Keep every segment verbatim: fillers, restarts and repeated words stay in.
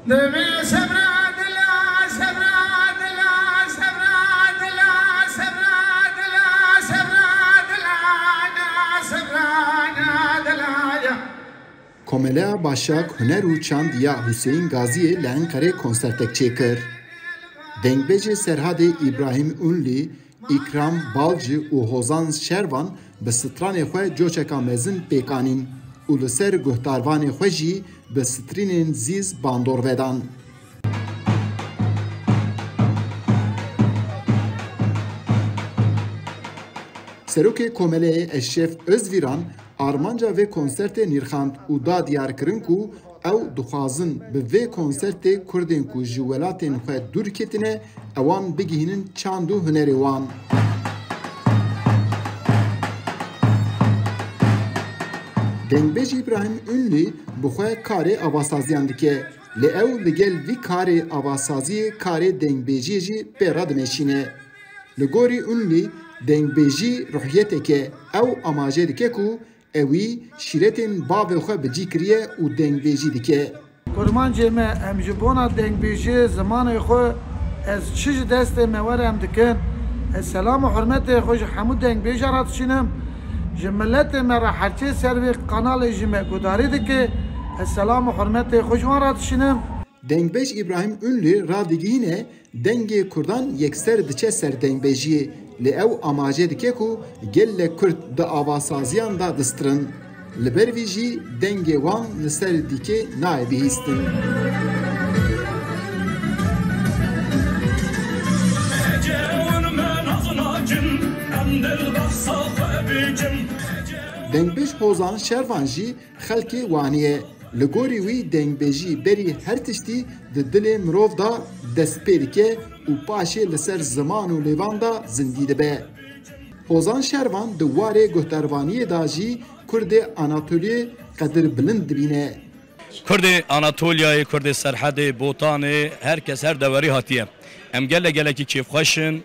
Dibê sebra dila, sebra dila, sebra dila, sebra dila, sebra dila, sebra dila, ya. Komeleya Başak Huner û Çand ya Huseyîn Gaziyê li Enqerê konsertek çêkir. Dengbêjê Serhadê Îbrahîm Unlî, Îkram Balcî û Hozan Şervan bi stranê xwe coçeka mezin pêk anîn û li ser guhdarvanê xwe jî bi strînên zîz bandor vedan. Serokê Komeleyê Eşref Özviran armanca vê konsertê nirxand û da diyarkirin ku ew dixwazin bi vê konsertê Kurdên ku ji welatên xwe dûr ketine, ewan bigihînin çand û hunerê wan. Dengbêj Îbrahîm Ünlü bi xwe karê avasaziyan dike, lê ew li gel vî karê avasaziyê karê dengbêjiyê jî pê re dimeşîne. Li gorî Ünlü, dengbêjî ruhiyetek e, ew amaje dike ku ewî şîretên bavê xwe bi cî kiriye û dengbêjî dike. Kurmancê me, em ji bona dengbêjiyê zimanê xwe ez çi ji destê me were em dikin. Ez selam û hurmetê xwe ji hemû dengbêja re dişînim. Ji miletê me re her çê ser vê kanalê ji me gudarî dike. Ez selam û hurmetê xwe ji wan re dişînim. Dengbêj Îbrahîm Ünlü radigihîne, dengê Kurdan yekser diçe ser dengbêjiyê, lê ew amaje dike ku gelek Kurd di avasaziyan de distirin. Li ber vî jî dengê wan li ser dîkê nayê bihîstin. Dengbêj Hozan Şervan jî xelkê Wanê ye. Li gorî wî dengbêjî berî her tiştî di dilê mirov de dest pê dike û paşê li ser ziman û lêvan de zindî dibe. Hozan Şervan di warê guhdarvaniyê de jî Kurdê Anatoliyê qedirbilind dibîne. Kurdê Anatolyayê, Kurdê Serhedê, Botanê, her kes her dewerî hatiye. Em gelek gelekî kêfxweş in.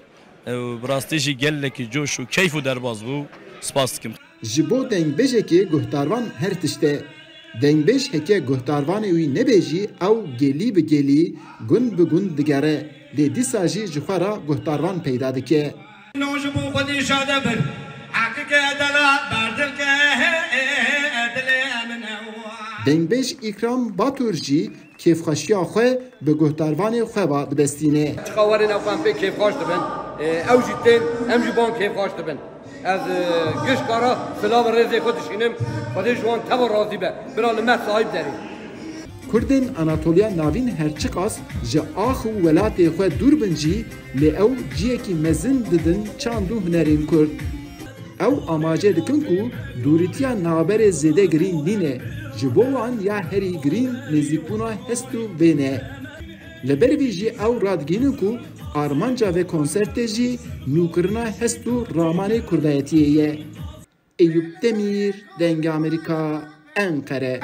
Ew bi rastî jî gelekî coş û keyf û derbaz bû. Spas dikim. Ji bo dengbêjekê guhdarvan her tişt e. Dengbêj heke guhdarvanê wî nebe jî ew gelî bi gelî, gund bi gund digere. Lê dîsa jî ji xwe re guhdarvan peyda dike. No ji bo Xwedê şade bin. Heqîqe dela berdil ke, dilê min ew. Dengbêj Îkram Batur jî kêfxweşiya xwe bi guhdarvanê xwe ve dibestîne. Çiqa werin ew xwe em pê kêfxweş dibin. E, ew jî tên, em jî ban kêfxweş dibin. Ez, e, giş kara silav û rêzê xwe dişînim. Xwedê ji wan teva razî be. Bira li me sahîb derê. Kurdên Anatoliya Navîn her çiqas ji ax û welatê xwe dûr bin jî, lê ew ciyekî mezin didin çand û hunerên Kurd. Ew amaje dikin ku dûrîtiya navberê zêde girîng nîne, ji bo wan ya herî girîng nêzîkbûna hest û vê ne. Li ber vî jî ew radigihînin ku armanca vê konsertê jî nûkirina hest û ramanê kurdayetiyê ye. Eyûp Demîr, Dengê Amerîka, Enqere.